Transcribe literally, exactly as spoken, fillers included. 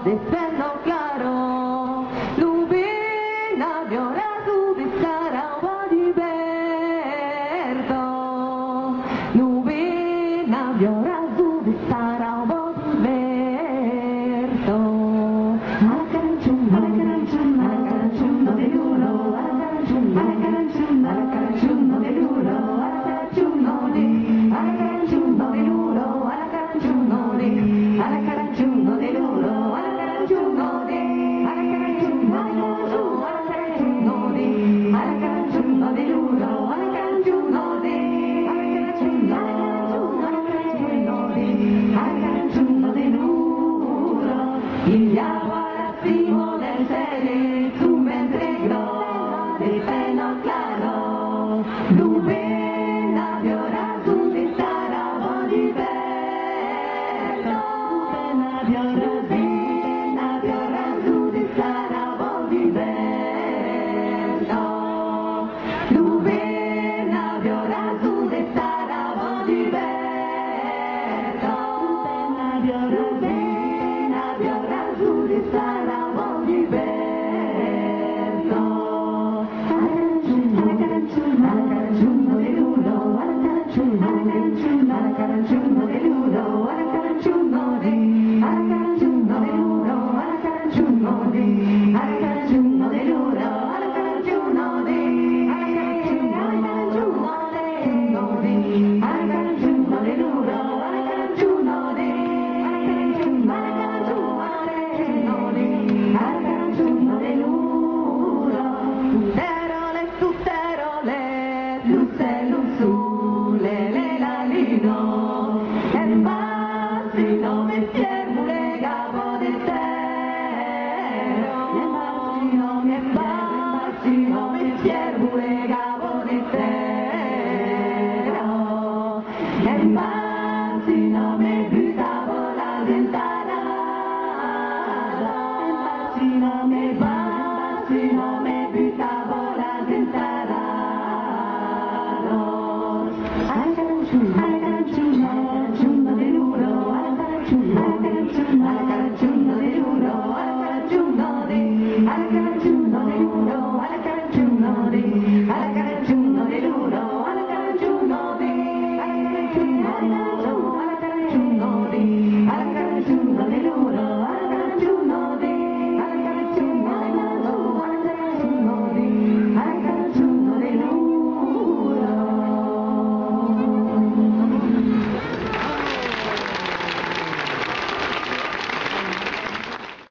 Descendo claro, novena viora su de sarauba di verto, novena viora su de sarauba di verto. Ala caranchun, ala caranchun, ala caranchun, no de luro, ala caranchun, ala caranchun, ala caranchun, no de luro, ala caranchun, no de, ala caranchun, no de luro, ala caranchun, no de, ala caranchun, no de luro, ala caranchun, no de, ala caranchun, no de luro, ala caranchun, no de, ala caranchun, no de luro, ala caranchun, no de, ala caranchun, no de luro, ala caranchun, no de, ala caranchun, no de luro. Il y a voilà si